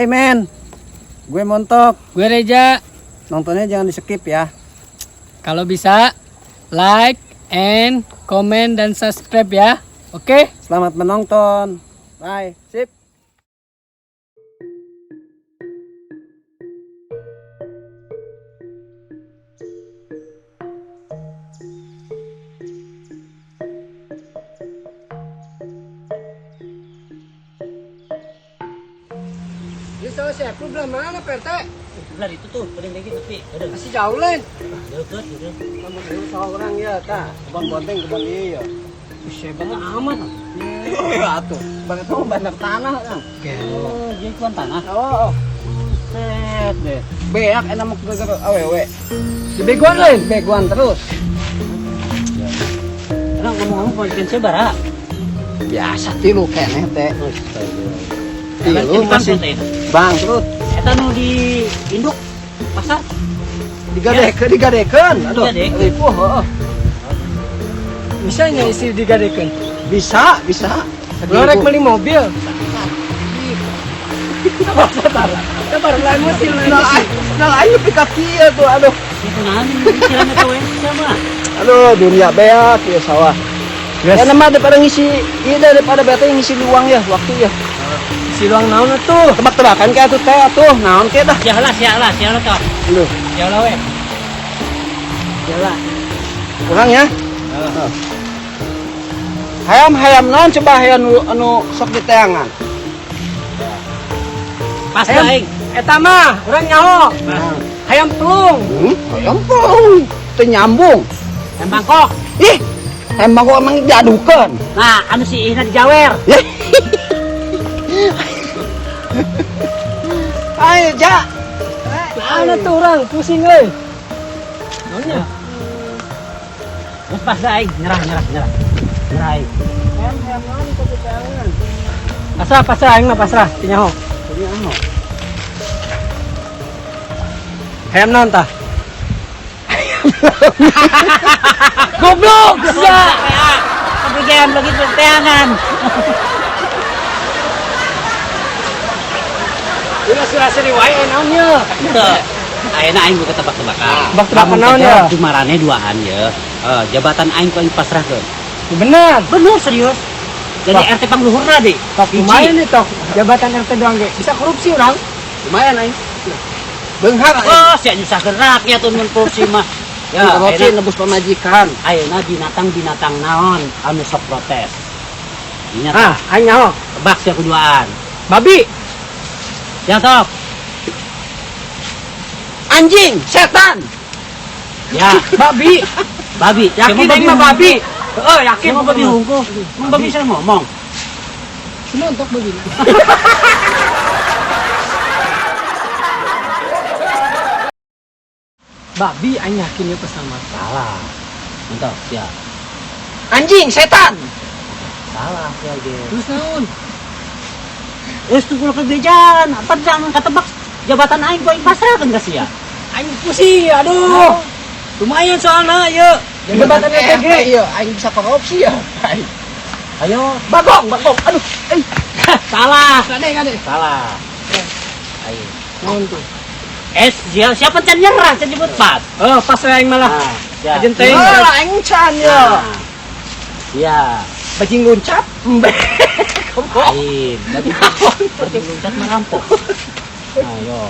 men. Gue Montok. Gue Reja. Nontonnya jangan di skip ya. Kalau bisa like and comment dan subscribe ya. Oke? Selamat menonton. Bye. Sip. Ya salah siapa belah mana Pak RT? Belah itu tuh, paling lagi tepi. Masih jauh lain. Deket, deket. Kamu dulu salah orang ya, ta. Kebon bonteng, kebon iya. Hebat amat. Iya atuh. Bang itu bandar tanah kan. Oh, dia tuan tanah. Oh. Buset deh. Beak enak mau gara awewe. Di begoan lain. Begoan terus. Emang ngomong-ngomong polikin sebara. Biasa tilu keneh teh. Tilu masih bangkrut. Eta nu di induk pasar digadekeun, digadekeun. Aduh, ripuh heeh. Bisa nya isi digadekeun? Bisa, bisa. Lo rek beli mobil. Sabar, lain musim. Nah, lain nepi ka kieu tuh, aduh. Itu naon pikiran eta we sama. Aduh, dunia beak ieu sawah. Ya nama daripada ngisi, iya daripada bete ngisi luang ya, waktu ya. Ngisi luang naon atuh? Tebak-tebakan kayak atuh teh atuh, naon ke dah. Sialah, sialah, sialah toh. Aduh, sialah we. Sialah. Kurang ya? Heeh. Hayam-hayam naon coba hayam anu sok diteangan. Pas aing. Eta mah urang nyaho. Hayam pelung. Hayam pelung. Teu nyambung. Hayam Bangkok. Ih, hayam Bangkok emang diadukeun. Nah, anu si Ihna dijawer. Ayo, Ja. Mana tuh orang pusing euy. Naonnya? Geus pas aing nyerah nyerah nyerah. Nyerah aing. Hayam naon sok diteangan. Pasrah, pasrah aing mah pasrah, teu nyaho. Teu nyaho. Hayam naon tah? Goblok sia. Kemudian lagi teangan. Ulah surah-suri wae naon ye. Teu. Ayeuna aing buka tebak-tebakan. Tebak-tebakan naon ye? Jumarane duaan ye. Jabatan aing ku aing pasrahkeun. Bener. Bener serius. Jadi RT pangluhurna deui. Tok lumayan nih tok. Jabatan RT doang ge. Bisa korupsi urang. Lumayan aing. Beunghar aing. Oh, sia nyusahkeun rakyat mun korupsi mah. Ya, korupsi nebus pamajikan. Ayeuna binatang-binatang naon anu sok protes. Ingat. Ah, aing nyaho. Tebak sia kuduaan. Babi. Ya tok. Anjing, setan. Ya, babi. Babi. Yakin aing mah babi. Heeh, yakin mah babi hungkul. Mun babi bisa ngomong. Senontok babi. Babi aing yakin ieu sama. Salah. Mantap, ya. Anjing, setan. Salah ya ge. Terus naon? Geus tuh kulo kebejaan, apa jangan katebak jabatan aing ku aing pasrahkeun ka sia. Aing pusing, aduh. Lumayan soalna ieu. Jabatan RT ieu aing bisa korupsi ya. Ayo, bagong, bagong. Aduh, eh. Salah. Kade, kade. Salah. Ayo. Naon tuh? Eh, siapa can nyerah, can nyebut pas. Oh, pas aing malah. Ajen teuing. Oh, aing can ya. Iya. Bajing loncat. Embe. Aing, bajing loncat merampok. Ayo.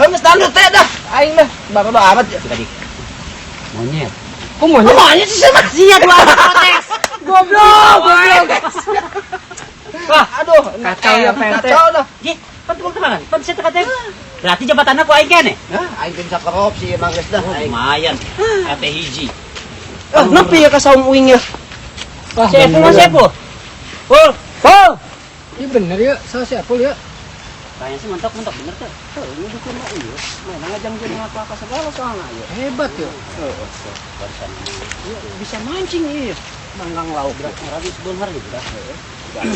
Eh, geus tanduk teh dah. Aing mah baru amat ya. Tadi. Monyet. Kok monyet? Monyet sih sama. Sia dua protes. Goblok, goblok. Wah, aduh, kacau ya Pak RT. Kacau dah. Ji, pan tebak-tebakan. Pan sia teh. Berarti jabatan aku aing kene. Hah, aing bisa korupsi emang geus dah. Lumayan. RT hiji. Eh, nepi ya ka saung uing ya. Wah, Sepu mah sepu. Pul, pul. Ini bener ya, salah siapa ya? Kayaknya sih mentok mentok bener tuh. Tuh, ini dukun mah iya. Mana ngajang jeung apa-apa segala soalnya ya. Hebat ya. Heeh, barisan. Iya, bisa mancing iya. Manggang lauk dah. Rabi sebeunghar gitu dah.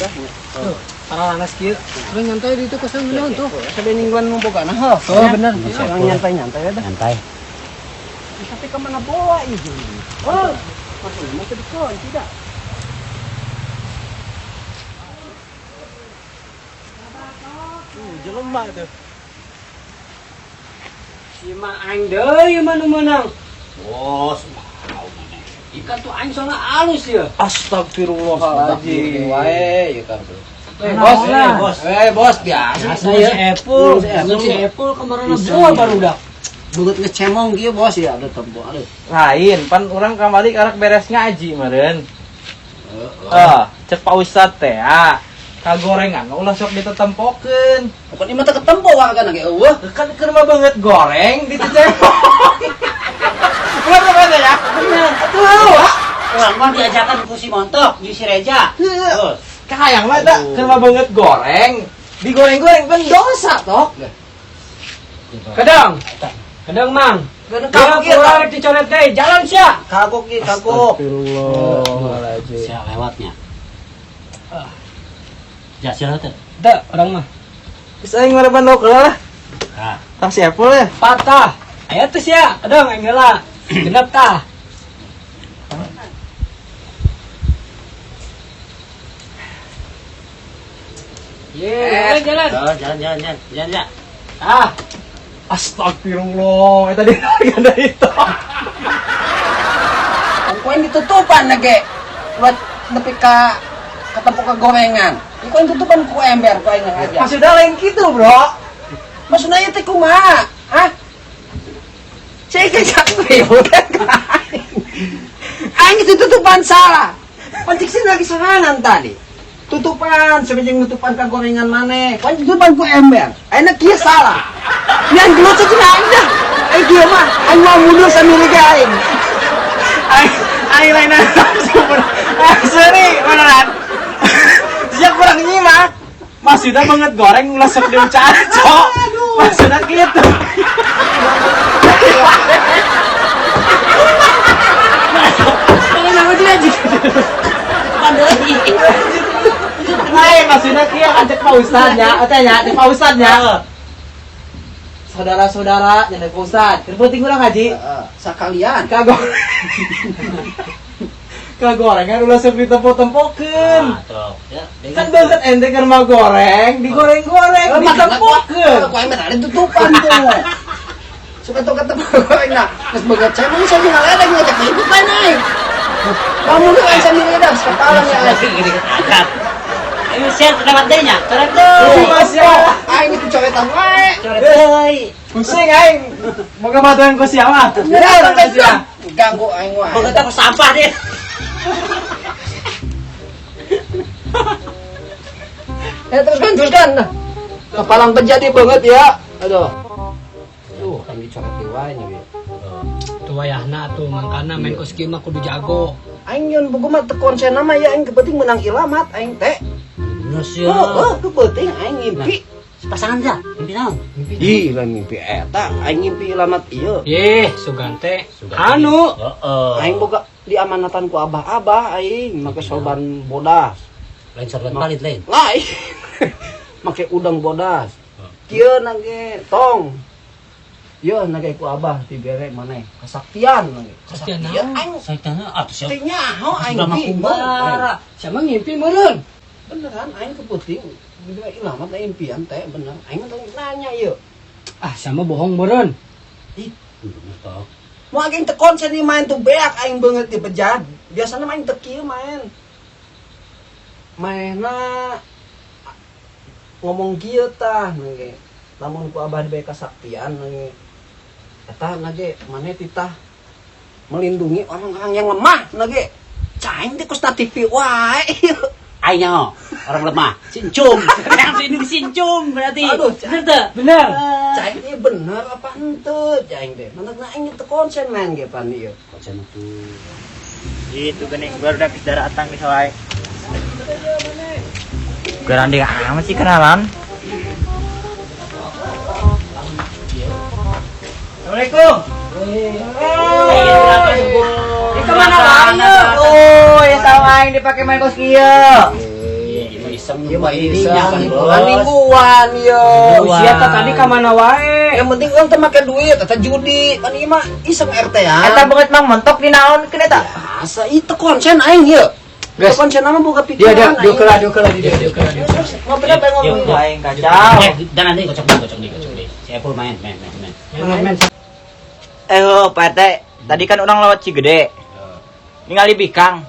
Dah. Tuh, para lanas kieu. Terus nyantai di itu kosan naon tuh. Sabe ningguan nu bogana heuh. Oh, bener. Orang nyantai-nyantai dah. Nyantai. Tapi ke mana boa ieu? Oh, maksudnya mau ke dikon tidak. lemah tuh. Si mah aing deui mah nu meunang. Bos. Ikan tuh aing soalnya alus ya. Astagfirullahaladzim. Wae, ya kan tuh. Eh, bos lah. Bos. Eh, bos biasa. Biasa ya. Apple, si Apple kemarin semua baru dah. Beungeut ngecemong kieu bos ya, ada tempo aduh. Lain, pan urang kamari karak beres ngaji meureun. Eh, cek Pak Ustad teh ah. Kagorengan ulah sok ditetempokeun. Bukan ieu mah teu ketempo wae kan ge eueuh. Kan keur mah beungeut goreng dititempok. Ulah mana ya? Bener. Atuh. Urang mah diajakan ku si Montok, jeung si Reja. Terus. Kahayang mah eta keur mah beungeut goreng, digoreng-goreng kan dosa toh. Kedang. Kedang mang. Geuning Ya, kagok ieu. kurang dicoret deh. Jalan sia. Kagok ieu kagok. Astagfirullahaladzim. Sia lewatnya. Ya sia teh. Dah, orang mah. Geus aing ngarepan lokal lah. Nah, Tah si Apple ya. Patah. Aya tuh sia. Kedang aing heula. Genep tah. Ye, jalan jalan. oh, jalan jalan jalan jalan ya. Ah, Astagfirullah, eta di ganda itu. Ku aing ditutupan ge. Buat nepi ka ketempo ka gorengan. Ku aing tutupan ku ember ku aing aja. Maksudnya lain gitu, Bro. Maksudnya ieu teh kumaha? Hah? Saya kejak ribut aing ditutupan salah. Pancik sih lagi serangan tadi. Tutupan, semenjak nutupan ka gorengan maneh. Pancik tutupan ku ember. Aing kieu salah. Yang gelut saja aing dah. Aing kieu mah, aing mau mundur sambil aing. Aing aing lain super. Sorry, beneran. Sia kurang nyimak. Maksudnya banget goreng ulah sok diucap. Maksudnya gitu. Lain maksudnya kieu kan cek Pak Ustad nya, eta nya, cek Pak Ustad nya. Saudara-saudara, nya Pak Ustad. Keur penting urang ngaji. Sakalian. Kagor. Kagorengan ulah sok ditempo-tempokeun. Nah, tuh. Ya, Kan banget ente keur mah goreng, digoreng-goreng, ditempokeun. Ku ember ada tutupan tuh. Suka tuh ketemu goreng nah. Terus beget cemong saya ngaledek ngajak tutupan aing. Kamu tuh aing sambil ngedak kepala nya aing. Ayo share lewat deui nya. Coret deui. Mas ya. Aing itu coretan wae. Coret deui. Pusing aing. Moga matuan ku siapa? Ya, ganggu aing wae. Pokoknya aku sampah deh. Eh teruskan teruskan. Nah, kepalang terjadi banget ya. Aduh. Tuh, kan dicoret di wae nya. tuh wayahna tuh mangkana main kos kieu mah kudu jago. Aing nyeun buku mah teu konsen mah ya aing kepenting menang ilamat aing teh. Bener sih. Oh, oh, kepenting aing ngimpi. Pasangan ya, mimpi naon? Ih, lah ngimpi eta, aing ngimpi ilamat ieu. Yeh, sugante. Anu, Heeh. Aing boga diamanatan ku abah-abah aing make sorban bodas. Lain sorban palit lain. Lain. Make udang bodas. Kieu nage tong. Ieu nage ku abah dibere maneh kesaktian nage. Kesaktian naon? Aing Saya tanya atuh siapa? teh nyaho aing Sudah bingung. makumbara. siapa ngimpi meureun? Beneran aing keputing dibere ilamat teh impian teh bener. Aing teh nanya ieu. Ah, sama bohong meureun. Ih, bener toh. Mau aing teu konsen ieu main tuh beak aing beungeut di bejad. Biasana main teu kieu main. Mainna ngomong kieu tah nage. Lamun ku abah dibere kasaktian nage. Eta nage maneh titah melindungi orang-orang yang lemah nage. Caing teh kos na TV wae. Aing nyaho, orang lemah. Sincum. Yang sini sincum berarti. Aduh, bener teu? Bener. Caing ieu bener apa henteu caing teh. Mantakna aing teu konsen main ge pan ieu. Konsen tuh. Itu gening baru udah daratan di wae. Gerandi amat sih kenalan. Assalamualaikum. Ini kemana wae? Oh, ya sama aing dipake main kos kieu. Iya, iseng. Ieu mah Ininya iseng, kan, hiburan Bos. mingguan ieu. Usia teh tadi kemana wae? Yang penting urang teh make duit eta judi. Pan ieu mah iseng RT ya. Eta banget mang mentok di naon keun eta. Asa itu konsen aing ieu. Guys. Kapan cenah mah boga Dia dia pikiran. dia kelah dia kelah dia dia kelah. Dia. Mau beda pengen ngomong. Aing kacau. Eh, dan nanti kocok nih, kocok nih, kocok nih. Si Apple main, main, main, main. Main main. Eh, oh, Pak RT, tadi kan orang lewat Cigede. Ningali bikang.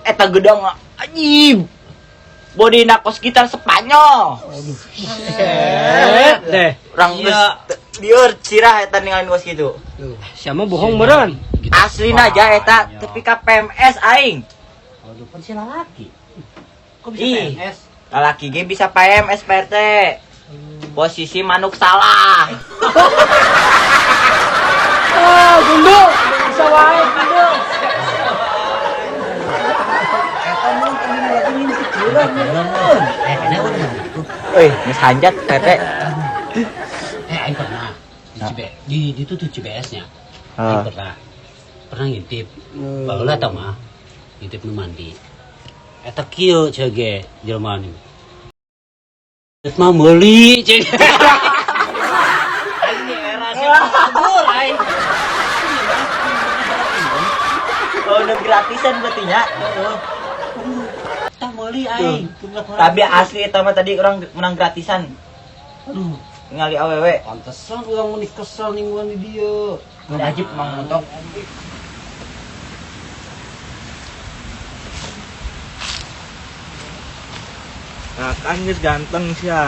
Eta gedang anjing. Body kos gitar Spanyol. Eh, deh. Orang geus lieur cirah eta ninggalin kos kitu. Siapa bohong meureun? Aslina aja eta tepi ka PMS aing. Aduh, kan si laki. Kok bisa Ih. PMS? Lalaki ge bisa PMS Pak RT. Posisi manuk salah. Ah, gundu. Bisa wae gundu. Eh, kenapa tuh? Euy, geus hanjat Pak RT. Eh, aing pernah di CB, di itu tuh CBS-nya. Aing pernah. Pernah ngintip. Baheula tah mah ngintip nu mandi. Eta kieu ceu ge jelema ni. Geus mah meuli ceu. Aing. Oh, udah gratisan berarti nya. Tah meuli aing. Tapi asli eta mah tadi orang menang gratisan. Aduh, Ningali awewe. Pantesan urang meuni kesel ningguan di dieu. Wajib mang montok. Nah, kan geus ganteng sia.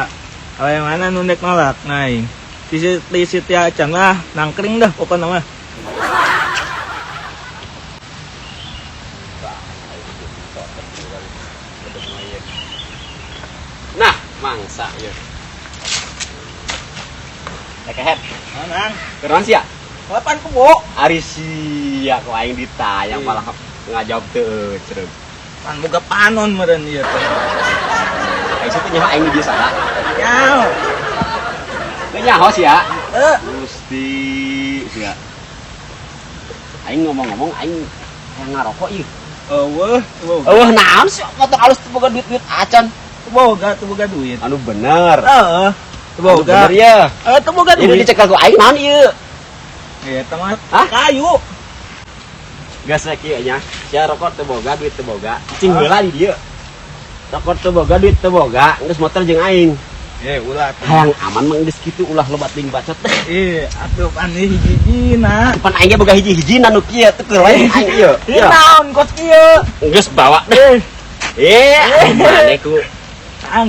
Awewe mana nu ndek nolak naing. Di di acan lah, nangkring dah pokoknya mah. Nah, mangsa ieu. Lekehet. Mang, Keron sia. kapan ku Ari sia ku aing ditayang malah ngajawab teu cereg. Pan boga panon meureun ieu teh. Aing teh nyaho aing di dieu salah. Nyaho. Teu nyaho sia. Eh, Gusti sia. Aing ngomong-ngomong aing hayang ngarokok ieu. Eueuh, boga. Eueuh naon sih motor alus teu boga duit-duit acan. Boga, teu boga duit. Anu bener. Heeh. Teu Anu boga. bener ya. Eh, teu boga Ini duit. dicekel ku aing naon ieu? Eta mah Hah? kayu. Gas kieu nya. Sia rokok teu boga, duit teu boga. Cing heula di dieu. Rokok teu boga, duit teu boga, geus motor jeung aing. Eh, ulah. Hayang aman mah geus kitu ulah loba teuing bacot teh. Eh, atuh pan hiji-hijina. Pan aing ge boga hiji-hijina nu kieu teu keur lain aing ieu. Ieu naon kos kieu? Geus bawa deh. Eh, maneh ku Ang,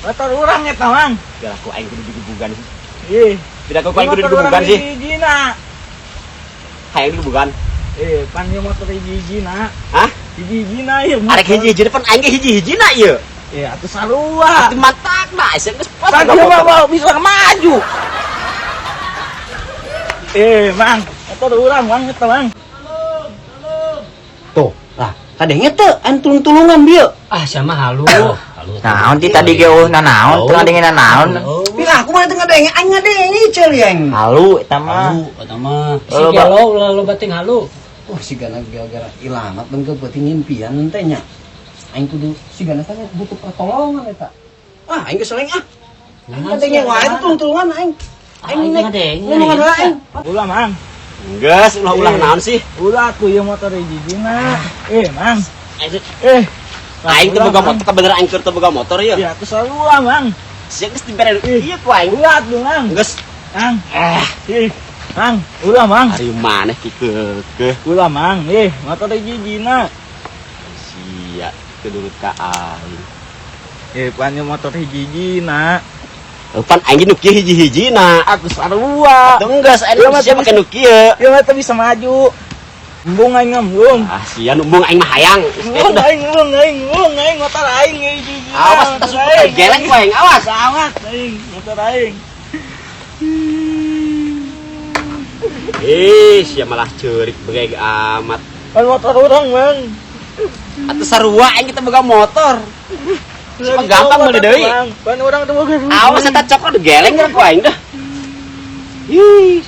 motor urang eta, Mang. Geus ku aing kudu digebugan sih. Ih, Tidak ku aing kudu motor digebugan urang sih. hiji-hijina. Hayang digebugan. Eh, pan ieu motor hiji-hijina. Hah? Hiji-hijina ieu. Arek hiji-hijina pan aing ge hiji-hijina ieu. Eh, atuh sarua. Atuh mantak dah, sia geus pas. Pan ieu mah mau bisa maju. Eh, Mang, motor urang, Mang, eta, Mang. Tuh, lah, kadenge teu anu tulung-tulungan bieu. Ah, siapa halu. Halu. Naon ti tadi ge eueuh nanaon, teu ngadengin nanaon. Bila aku mah teu ngadenge, aing ngadenge ceul aing. Halu eta mah. Halu eta mah. Si gelo ulah loba ting halu. Oh, sigana gara-gara ilamat bengkel beuti ngimpian teh nya. Aing kudu sigana teh butuh pertolongan eta. Ah, aing geus ah. Aing ngadenge wae teh tulung-tulungan aing. Aing ngadenge. Ngomong heula aing. Ulah, Mang. Geus ulah-ulah naon sih? Ulah aku ieu motor hiji-hijina. Eh, Mang. Aing Eh, aing teu boga motor, kebener aing keur teu boga motor ieu. Ya, aku sarua, Mang. Sia geus dibere ieu ku aing. Ulah atuh, Mang. Geus. Mang. Eh, Ih, Mang, ulah, Mang. ari maneh ki keukeuh. Ulah, Mang. Eh, motor hiji-hijina. Sia teu nurut ka aing. Eh, pan ieu motor hiji-hijina. Pan aing nu kieu hiji-hijina. Aku sarua. Atuh geus aing Iya, sia mah, make nu kieu. Ieu mah teu bisa maju. Embung aing embung. Ah, sia nu embung aing mah hayang. Embung aing, embung aing, embung aing motor aing hiji-hijina. Awas motor tas aing. geleng ku aing, awas. Awas aing, motor aing. Eh, sia malah ceurik begeg amat. Pan motor urang, Mang. Atuh sarua aing kita boga motor. Siapa gampang meuli deui. Mang. Pan urang teu boga duit. Awas eta cokot geleng ku aing dah. Ih.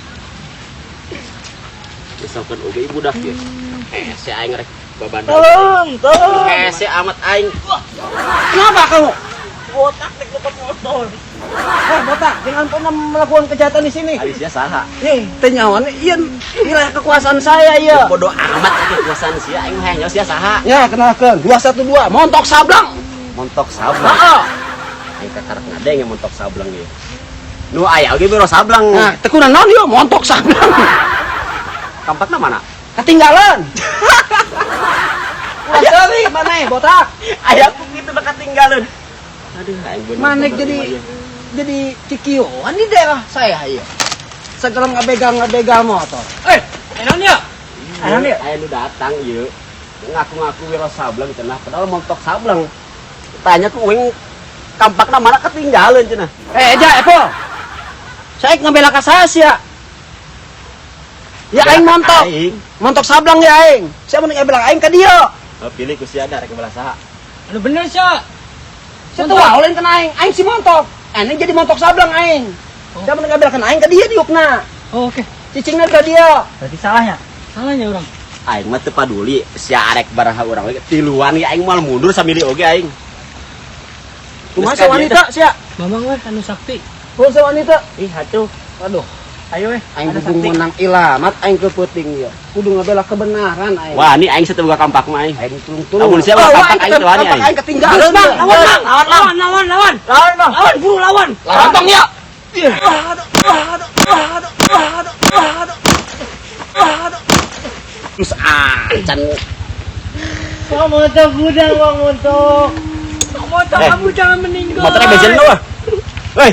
Misalkan oge budak ieu. Eh, si aing rek babandang. Tolong, tolong. Eh, si amat aing. Kenapa kamu? Botak nek lupa motor. Eh, botak, jangan pernah melakukan kejahatan di sini. Ari sia saha? Nih, teu nyahoan ieu wilayah kekuasaan saya ieu. Bodoh amat kekuasaan sia, aing mah hayang sia saha. Ya, kenalkeun 212 Montok Sableng. Montok Sableng. Heeh. Aing kakarek ngadeng ya Montok Sableng ieu. Nu aya oge Wiro Sableng. Nah, teu kunaon naon ieu Montok Sableng. Kampakna mana? Ketinggalan. Ulah seuri maneh, botak. Aya ku kitu bakal ketinggalan. Aduh, aing bener. Maneh jadi cikioan di daerah saya ieu. Segala ngabegal-ngabegal motor. Eh, naon ya? Aya nih. Aya nu datang ieu. Ngaku-ngaku Wiro Sableng cenah, padahal Montok Sableng. Tanya ku uing kampakna mana ketinggalan cenah. Eh, Eja, Epol. Saya ngabela ka saya sia. Ya aing montok. Aing. Montok Sableng ya aing. Saya mun ngabela aing ka dieu. Oh, pilih ku sia rek bela saha. Anu bener sia. Saya tuh lain kena aing, aing si montok. Aing jadi Montok Sableng aing. Saya mun ngabela aing ka dieu diukna. Oh, oke. Cicingna ka dieu. Berarti salahnya. Salahnya orang. Aing mah teu paduli sia arek baraha urang we tiluan ge aing moal mundur samili oge aing. Kumaha Geus ka dieu wanita sia? Mamang weh anu sakti. Kumaha wanita? Ih, atuh. Aduh, Ayo weh. aing kudu menang ilamat aing ke peuting ieu. Kudu ngabela kebenaran aing. Wah, ini aing sateu boga kampak mah aing. Aing tulung-tulung. Lamun sia boga kampak aing teu wani kampak aing. aing ketinggalan. Bang, lawan, Bang. Lawan, lawan, lawan, lawan. Lawan, Bang. Lawan, buru lawan. Lawan tong ya. Aduh, aduh, aduh, aduh, aduh. Aduh. Terus acan. Bang Montok udah, Bang Montok. Montok, Eh. kamu jangan meninggal. Motornya bensin lu. Hoi.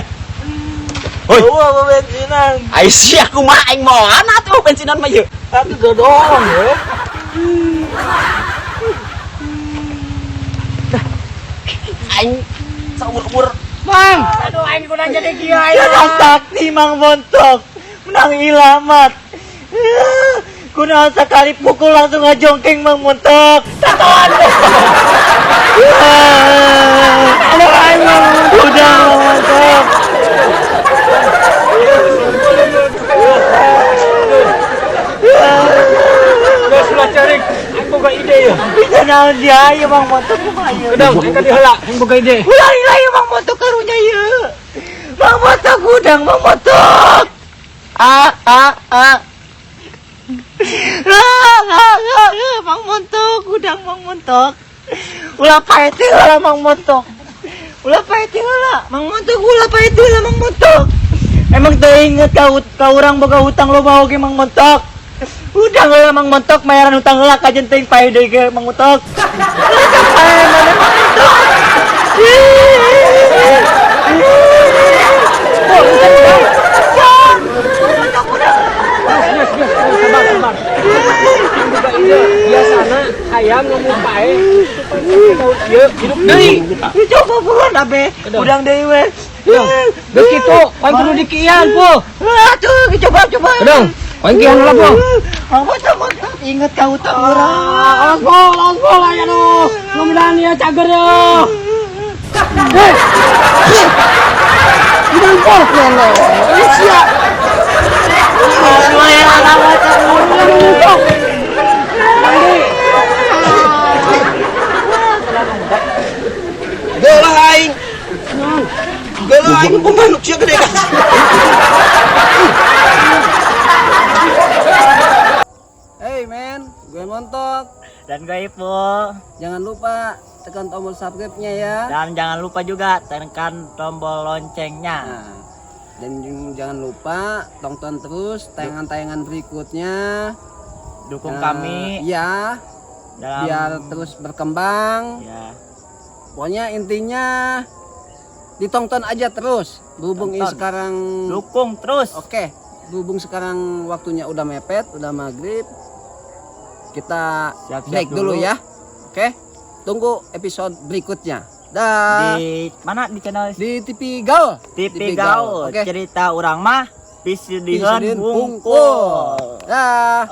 Hoi. Wah, mau bensinan. Ai sia kumaha aing moal atuh bensinan mah ieu. Atuh dodong, we. Aing saumur-umur Bang. Aduh, aing kudu jadi kieu aing. Sakti Mang Montok. Menang ilamat. Kunaon sekali pukul langsung ngajongking Mang Montok. Tatoan. Aduh, aing Mang Montok. Udah Mang Montok. Geus ulah ceurik. Aing boga ide ya. Bisa naon dia ieu Mang Montok kumaha ieu. Udah, aing ka diheula, aing boga ide. Ulah ulah ieu Mang Montok karunya ieu. Mang Montok udang Mang Montok. Ah ah ah. Ah, ah, ah, ah, Mang Montok, udang Mang Montok. Ulah paet heula Mang Montok. Ulah paet heula Mang Montok, ulah paet heula Mang Montok. Emang teu inget ka urang boga hutang loba oge Mang Montok. Udang heula Mang Montok, mayaran hutang heula kajen teuing pae deui ge Mang Montok. Ulah ka pae maneh Mang Montok. Geus, geus, sabar, sabar. Aing boga ide. Biasana hayam ngomong pae, tutupan sampai maut ieu hidup deui. Coba buruan abe. Udang deui we. Geus kitu, aing kudu dikian, Po. Aduh, coba coba. Kedong, aing kian heula, Po. Mang Montok, Montok, inget ka hutang urang. Awas, Po, awas, Po, aya nu. Mudah-mudahan ieu cager yo. Hei. Udang pol lele. Ini sia. Aduh, ya Mang Montok. Gelah aing. Gelah aing kumanuk sia gede kan. Hey man, gue Montok. Dan gue Ipo. Jangan lupa tekan tombol subscribe-nya ya. Dan jangan lupa juga tekan tombol loncengnya. Nah, dan jangan lupa tonton terus tayangan-tayangan berikutnya. Dukung Nah, kami ya, dalam biar terus berkembang. Ya. Pokoknya intinya ditonton aja terus. Berhubung ini Tonton. sekarang Dukung terus. Oke, berhubung sekarang waktunya udah mepet, udah maghrib. Kita Siap-siap break dulu dulu. ya. Oke, tunggu episode berikutnya. Dah. Di mana di channel Di TV Gaul. TV Gaul. Oke. Cerita urang mah pisidiheun Pisidiheun hungkul. Dah.